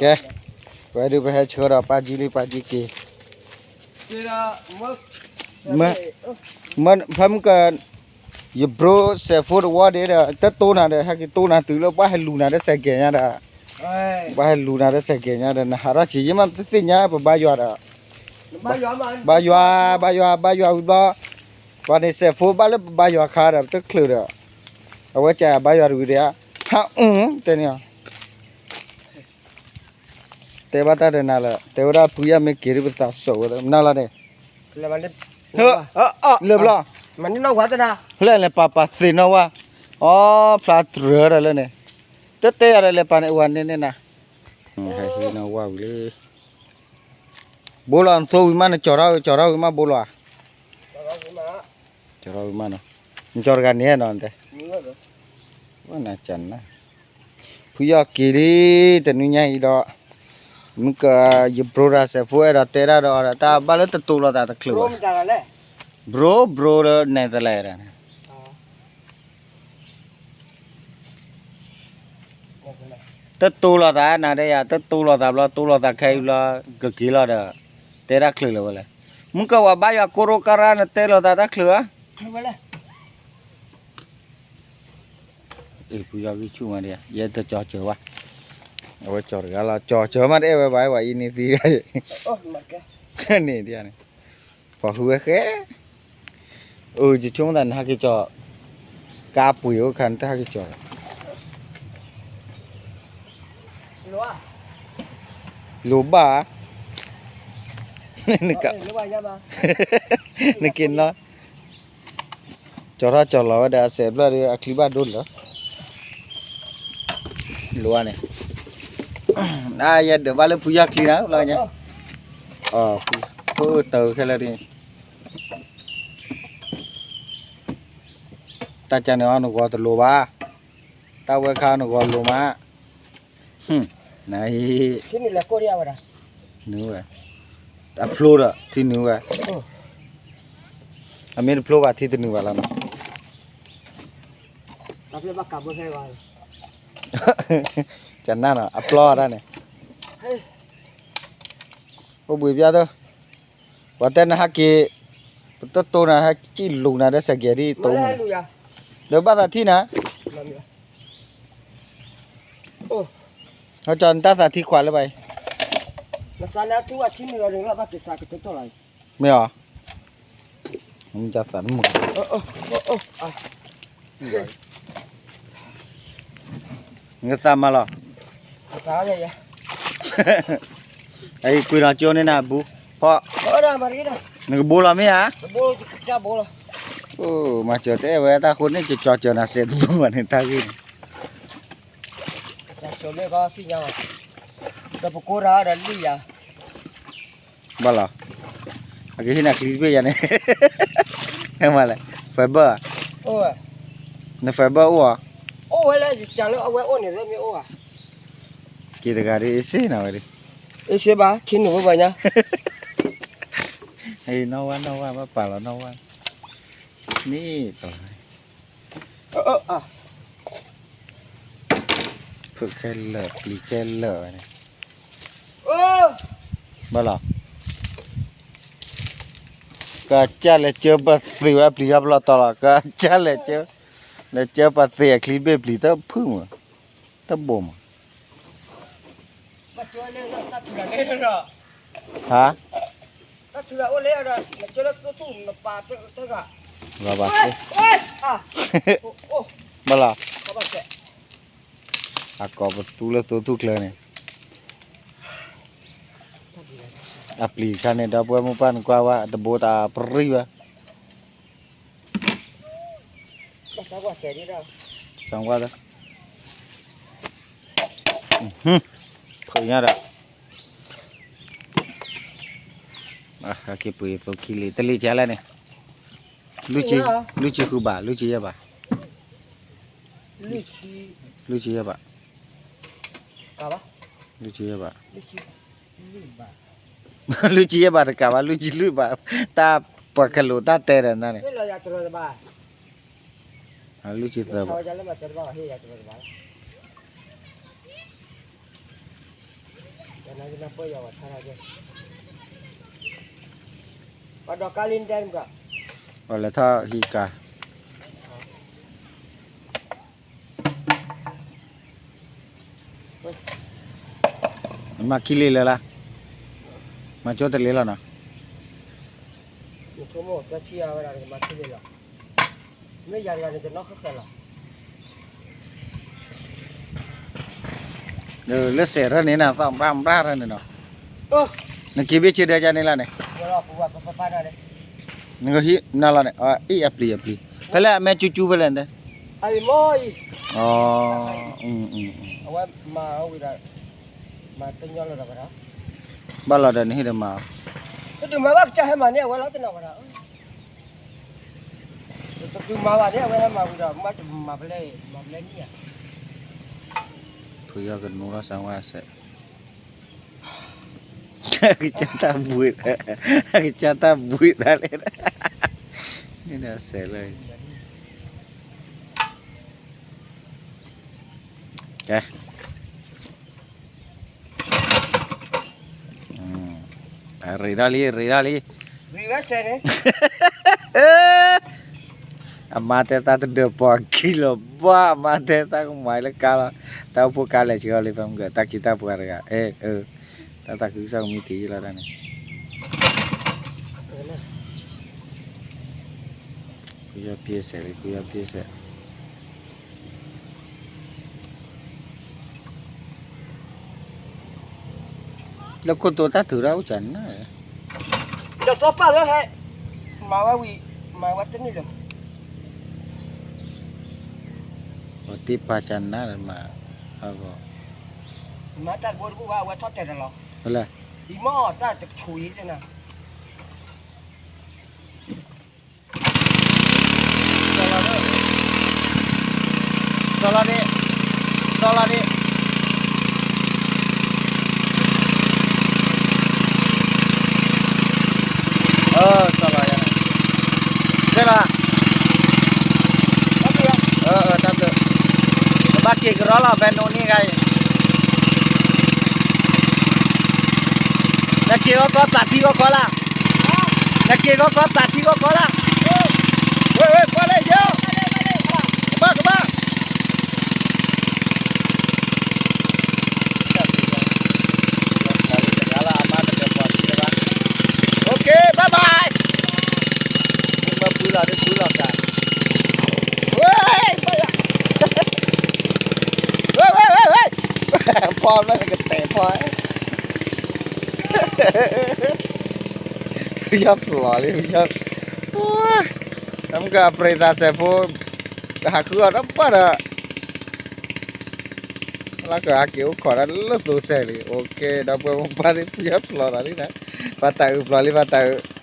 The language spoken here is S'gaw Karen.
ကဲ, ဝဲဒုးပဟဲဆှၢဒီးပၢ်ကၠံလံ ပၢ်ကၠံက့ၤ, မ့ၢ်, မ့ၢ်, ဖဲမုၢ်က ယဘြိ စဲးဖိတဝီဒ့ဒီး တတိၢ်နၤဒီး ဟဲက့ၤတိၢ်နၤတုၤလၢ ပှၤဟဲလူၤနၤတစဲးကဲးညါဒီး, ပှၤဟဲလူၤနၤတစဲးကဲးညါဒီး နဟးထီၣ်ဆံးယံမး တသ့ၣ်ညါ ပဘါယွၤဒီး, ဘါယွၤ, ဘါယွၤ, ဘါယွၤဝံၤဘျီ, ပှၤန့ၣ်စဲးဖိဘၣ်လၢပဘါယွၤခါဒီး ပတချုးဒီး, အဝဲကဘါယွၤတဝံၤဒီး, ဟးအူ, တဲန့ၣ် တဲဘၣ်တၢ်ဒီးနၤလၢ တဲဝဲဒၣ်ဖုယီၢ်မ့ၢ်က့ၤဒ်ပသးစိးဝဲနၤလီၤန့ၣ်, လၢာ်ဘျီ, ဖျါလၢလဲၤပာ်ပာ်သ့ၣ်နီၣ်ဝဲ, အီဖျါတြၢၤဒီးလၢန့ၣ်, တတဲယၤဒီးလဲၤပာ်န့ၣ် အိၣ်ဝဲန့ၣ်န့ၣ်နၤ, ဟဲဟံးနီၣ်ဝဲဝံၤလံ, ဘိလီၤနသိဝံၤမး နကၠီၤထီၣ်ဝံၤ ကၠီၤထီၣ်ဝံၤမး ဘိလီၤ, ကၠီၤထီၣ်ဝံၤမးနီၤ, နကၠီၤတဂၤန့ၣ်နီၤတဲ, ဝဲနကနၣ် ဖုယီၢ်က့ၤလံ, တနွံညါအံၤဒီး, မုၢ်က ယဘြိတၢ်စဲးဖိအဲၣ်ဒိးတဲဒၣ်ဒီးအီၤဒီး တၢ်ဘၣ်လၢတတိၢ်လိာ်သးတချုးဘၣ်, ဘြိ ဘြိလၢနဲၣ်သလဲၣ်ဒီး, တတိၢ်လိာ်သးနၤဒီးယၤ တတိၢ်လိာ်သးဘျီ တိၢ်လိာ်သးခဲအံၤဘျီ, ကက့ၤလီၤဒီး, တဲဒၣ်ချုးလၢၤဝဲလဲၣ်, မုၢ်ကဝၤဘါယွၤကိရိကရၢ နတဲလိာ်သးတၢ်ချုးဧါ အ့ၣ် ဖုယီၢ်ဂံၢ်ဆူၣ်မးဒံး, ယဲတကၠီၤစၢၤဘၣ်, အဝဲကၠီၤတဂၤလီၤ ကၠီၤစၢၤမးတအဲၣ်ဝဲဘၣ် ဝဲအံၤန့ၣ်သံဒၣ်, န့ၣ်ဒ်န့ၣ်, ပှၤဃုဝဲဃဲ, အၢ ယဆိကမိၣ်သးနဟဲက့ၤကၠီၤ, ကါပှ့ၤအိၣ်ခါနတဟဲက့ၤကၠီၤလီၤ, လိၣ်ဘၣ်, နက့ၤနီၤ ကၠီၤထီၣ်ကၠီၤလီၤဝဲဒီး အစဲးဖျၢၣ်ဒီး အချံဘၣ်ဒိလၢာ်, လိၣ်န့ၣ်, အါ ယဒၢးဘၣ်လၢဖုယီၢ်ချံနၤ ဘျီညါ, ဖုတၢ်ခဲလၢာ်ဒ်, တၢ်ကန့ၣ်အီၤ နဂီၤတလိၤဘၣ်, တၢ်ဝဲခါနဂီၤလိၤမး, န, နဝဲ, အဖျိဒီး ထံနုာ်ဝဲ, အမ့ၢ်တဖျိဘၣ် ထံတနုာ်ဘၣ်လီၤနီၤ, ကနၣ်နီၤ အပျီတၢ်န့ၣ်, အိၣ်ဘှံးပျါသၢ, ပှၤတဲနဟဲက့ၤ, ပတတိၢ်နၤ ဟဲကံၣ်လူၤနၤဒီးစဲးကဲးဒ်တိၢ်မး, ဒီးဘၣ်သးထံၣ်နၤ, ဟဲကၠီၤနတၢ်သးထံခွးလၢဘၣ်အံၤ, မ့ၢ်အီၤ, နသးမုာ်, နကသးမၤလီၤ, အံၤကွံာ်နီၤကၠိန့ၣ်နၤဘူး, ဖီ, နကဘိလီၤမ့ၢ်ဧါ, မၤစၢၤတအဲၣ်ဝဲတၢ်ဃိန့ၣ် ကကၠီၤစၢၤနၤစဲးတဘူၣ်ဘၣ်န့ၣ် တၢ်ဂ့ၢ်န့ၣ် ဒီးပကိးရၤဒီးလံယၤ, ဘၣ်လီၤ, အကဟ့ၣ်နၤချံတဘ့ၣ်ယၤန့ၣ်, ဟဲမၤလဲၣ်, fiber, န fiber အိၣ်ဧါ, အိၣ်ဝဲလၢယကလၢအဝဲအိၣ်န့ၣ်လၢမ့ၢ်အိၣ်ဧါ, က့ၤတဂၤဒ်အ့ၣ်စ့နၤဝဲဒ်, အ့ၣ်စ့ဘၣ် ထံနုာ်ဝဲဘၣ်ညါ, နီၢ်ဝါနီၢ်ဝါ ဘၣ်ပာ်လီၤနီၢ်ဝါ, န့ၣ် ဖုခဲလၢာ် ပျံၤခဲလၢာ်ဝဲန့ၣ်, ဘၣ်လီၤ, ကစၢ်လဲၤကၢပသ့ၣ်ဝဲပျံၤဃီပလီၢ်တီၤလီၤ ကစၢ်လဲၤကၢ, လဲၤကၢပသ့ၣ်အချံတဘ့ၣ်ပျံၤတဖုမး, တဘိမး, ဟါ, ဘၣ်လီၤ, ဘၣ်လီၤ, အကိးပသူလၢသိသူကျၢၤန့ၣ်, အပျံၤခါန့ၣ် ဒီပုၢ်ဝဲၢ်မိၢ်ပၢ်နကွၢ်ဝဲ တဘိတၢ်ပရံၣ်ဝဲ, စံကွၢ်, ဖုညါဒီး, ဟဲက့ၤပှ့ၤသိခံလံ တလံၤကလဲၣ်န့ၣ်, လွံၢ်ဆံဃုဘး လွံၢ်ဆံယဲၢ်ဘး, လွံၢ်ဆံယဲၢ်ဘး, လွံၢ်ဆံယဲၢ်ဘး, လွံၢ်ဆံယဲၢ်ဘးတကးဘၣ် လွံၢ်ဆံလွံၢ်ဘး, တၢ်ပှၤကလိာ်တၢ်တဲဒီးနၤန့ၣ်, လွံၢ်ဆံသၢဘး, လွံၢ်ဆံသၢဘး, ဟ့ၣ်ယၤတဘၣ်ဘၣ်, ပှၤဒီးကါလံတဲမက ပှၤလဲၤထီၣ်ဟံးကါ မၤခံလံလၢ်လၢ်, မၤကၠိတလံလီၤနီၤ, မ့ၢ်ယၤတဂၤန့ၣ် ကနီၣ်ဃၣ်ဃၣ်လီၤ. လၢစဲးရၢန့ၣ်နသီၣ်ဘျါဘျါရၢန့ၣ်နီၤ, နက့ၤဘ့ၣ်ဆ့ဒၢကန့ၣ်လီၤန့ၣ်, နကဟံးနၤလီၤန့ၣ်, အအံၤအပျံၤအပျံၤ, ဖဲလၢအမဲာ်ကၠူကၠူဖဲလဲၣ်န့ၣ်, အံၤမ့ၢ်အံၤ, အဝဲမၤဝံၤဒီး, မၤတညီလၢၤဒီးဝဲဒၣ်, ဘၣ်လီၤဒီးနဟ့ၣ်ဒီးမၤ, တဒုးမၤဘၣ်ကစၢ်ဟဲမၤန့ၢ် အဝဲလီၤတနီၤဝဲဒၣ်, တဒုးမၤဘၣ်န့ၣ် အဝဲဟဲမၤဝံၤဒီး မ့ၢ်တမၤပလဲ, မၤပလဲနံၣ်ဧါ, ဖုယီၢ်ကနူၤလီၤစၢ်ဝဲစဲး ကစၢ်တၢ်ဘှံး, ကစၢ်တၢ်ဘှံးတၢ်လဲၣ်, န့ၣ်ဒီးစဲးလၢ, ကဲ, ရ့ဒၣ်လံ ရ့ဒၣ်လံ, အမါတဲတၢ်တဒၢးပီၤခံလီၤဘၣ်, အမါတဲတၢ်ကမၤလၢကါလီၤ, တၢ်အိၣ်ဖှိၣ်ကါလဲၤဆှၢအီၤလံ ဖဲမုၢ်ကၢ တၢ်ခံတၢ်ပှၤတဂၤ, တၢ်သးခုကစီၣ်ကမံတံၤလီၤတၢ်န့ၣ်, ဖုယီၢ်ပျဲစဲးလံ ဖုယီၢ်ပျဲစဲး လၢခိၣ်တိတၢ်ထုးတၢ်အိၣ်ကနၣ်, ဒီးသီပာ်လၢဟဲ, မၤဝဲဝံၤ, မၤဝဲတန့ၢ်လၢၤ, ပှၤတ့ပာ်ကနၣ်မး, မၤတၢ်တဘိတဘိဘၣ် အဝဲထီၣ်တဲာ်တလီၤ, လၢ, အံၤမ့ၢ်တၢ်တဆူးအံၤတနၤ စီလီၤဒ့, စီလီၤဒ့, စီလီၤယါ, ကဲလီၤ, တၢ်ဘျုး, တၢ်ဘျုး, ဘၣ်က့ၤကရီလီၤ ဖဲနိနံၤဂၤအံၤ, နက့ၤဂီၢ်ကီၢ်သးထံဂီၢ်ကီၢ်လၢ်, နက့ၤဂီၢ်ကီၢ်သးထံဂီၢ်ကီၢ်လၢ်, ဝဲ ဝဲ ကွၢ်လၢယိၤ, ကဘၣ် ကဘၣ် Okay, bye bye. မ့ၢ်ပှၤလီၤဒ်ပှၤလီၤကါ, ဝဲ, ဝဲ, ဝဲ, ဝဲ, ဖီမ့ၢ်ကတဲာ်ဖီ, ဖုယီၢ်ဖျိးလံ ဖုယီၢ်, တမ့ၢ်ကအပြ့သးစဲးဖိ, ကဟးဃုအီၤတပှၢ်ဒီး လၢကဟးက့ၤအိၣ်ခိးတၢ်လၢသိစဲးလံ. Okay, ဒီပုၢ်ဝဲၢ်မိၢ်ပၢ်သ့ၣ် ဖုယီၢ်ဖျိးဒီးလံန့ၣ်, ပှၤတၢ်အုးဖျိးလံ ပှၤတၢ်အုး